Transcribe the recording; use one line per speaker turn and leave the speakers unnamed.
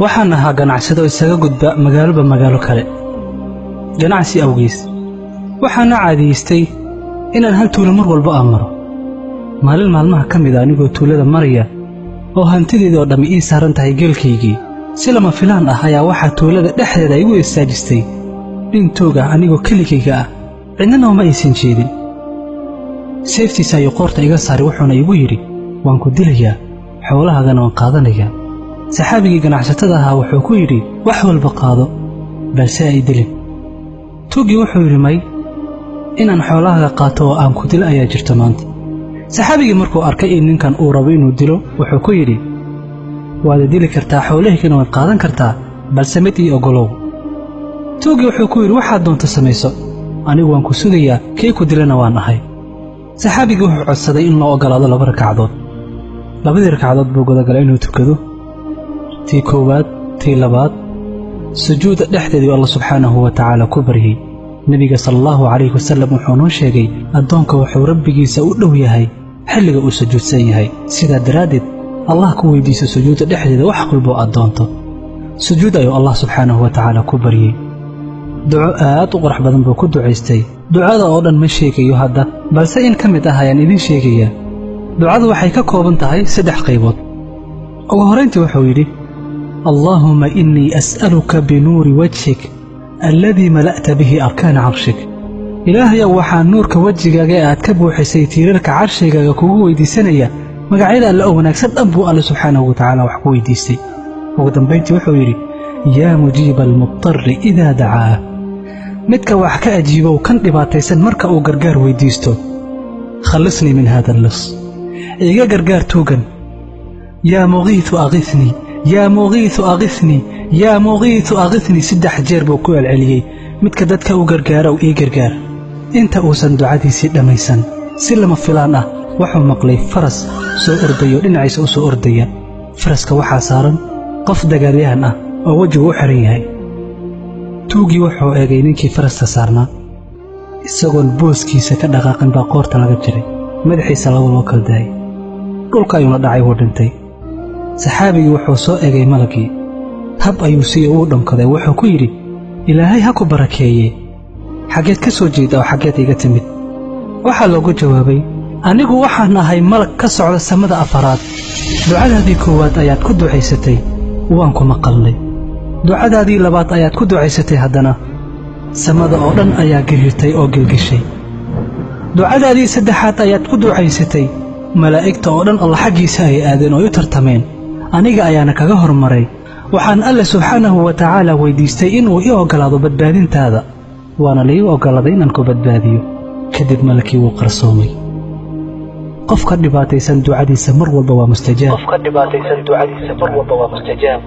Waxaan ahaa ganacsado isaga gudba magaaloba magaalo kale ganacsi awgiis. Waxaana caadiyeystay inaan hal tuulo mar walba aan maro. Maalin maalmaha ka mid a, anigoo tuulada maraya oo hantideeda oo dhammi ii saaran tahay geelkaygii, si lama filaan ah ayaa waxaa tuulada dhexdeeda igu istaajistay nin tuug ah, anigoo keligayga ah, cidnana uma aysan jeedin. Seeftiisa ayuu qoorta iga saaray, wuxuuna igu yidhi, "Waan ku dilayaa, xoolahaagana waan qaadanayaa." Saxaabigii ganacsatada ahaa wuxuu ku yidhi, "Wax walba qaado, balse ay dilin." Tuuggii wuxuu yidhi, "May, inaan xoolahaaga qaato oo aan ku dilo ayaa jirto maanta." Saxaabigii markuu arkay in ninkan uu rabo inuu dilo, wuxuu ku yidhi, "Waad i dili kartaa, xoolahaygana waad qaadan kartaa, balse mid ii oggolow." Tuuggii wuxuu ku yidhi, "Waxaad doonto samayso, anigu waan ku sugayaa, kii ku dilana waan ahay." Saxaabigii wuxuu codsaday in loo oggolaado laba ragcadood. Labadii ragcadood buu gudagalay inuu tukado, tii koowaad, tii labaad. Sujuudda dhexdeedii Alla subxaanahu wa tacaala ku baryey. Nebiga sala Allahu calayhi wasallam wuxuu noo sheegay, addoonka wuxuu Rabbigiisa u dhow yahay xilliga uu sujuudsan yahay. Sidaa daraaddeed, Allah ku weydiiso sujuudda dhexdeeda wax walboo aad doonto. Sujuud ayuu Allah subxaanahu wa tacaala ku baryey. Duco aad u qurux badan buu ku ducaystay. Ducada oo dhan ma sheegayo hadda, balse in ka mid ah ayaan idiin sheegayaa. Ducadu waxay ka kooban tahay saddex qaybood. Ugu horrayntii wuxuu yidhi, اللهم إني أسألك بنور وجهك الذي ملأت به أركان عرشك. Ilaahayow, waxaa nuurka wejigaaga ee aad ka buuxisay tiirarka carshigaaga kugu weydiisanaya. Magacyada Alle oo wanaagsan dhan buu Alle subxaanahu wa tacaala wax ku weydiistay. Ugu dambayntii wuxuu yidhi, يا مجيب المضطر إذا دعاه, midka wax ka ajiibow kan dhibaataysan marka uu gargaar weydiisto, خلصني من هذا اللص, iga gargaar tuugan. يا مغيث أغثني, يا مغيث أغثني, يا مغيث أغثني. Saddex jeer buu ku celceliyey, midka dadka u gargaara ii gargaar. Inta uusan ducadiisii dhammaysan, si lama filaan ah wuxuu maqlay faras soo ordayo, dhinaciisa u soo ordaya. Faraska waxaa saaran qof dagaalyahan ah oo wejigu u xiran yahay. Tuuggii wuxuu eegay ninkii faraska saarnaa. Isagoon booskiisa ka dhaqaaqin baa qoorta laga jiray, madaxiisa laba loo kala daayay, dhulka ayuuna dhacay, wuu dhintay. Saxaabigii wuxuu soo eegay malagii, hab ayuu siiye, uu dhankaday. Wuxuu ku yidhi, "Ilaahay ha ku barakeeye, xaggeed ka soo jeeda oo xaggeed iga timid?" Waxaa loogu jawaabay, "Anigu waxaan ahay malag ka socda samada afaraad. Ducadaadii koowaad ayaad ku ducaysatay, waan ku maqalnay. Ducadaadii labaad ayaad ku ducaysatay, haddana samada oo dhan ayaa gariirtay oo gilgishay. Ducadaadii saddexaad ayaad ku ducaysatay, malaa'igta oo dhan Alla xaggiisa ay aadeen oo ay u tartameen, aniga ayaana kaga hormaray. Waxaan Alle subxaanahu wa tacaala weydiistay inuu ii oggolaado badbaadintaada, waana la ii oggolaaday inaan ku badbaadiyo." Kadib malakii wuu qarsoomay. Qofka dhibaataysan ducadiisa mar walba waa mustajaab.
Qofka dhibaataysan ducadiisa mar walba waa mustajaab.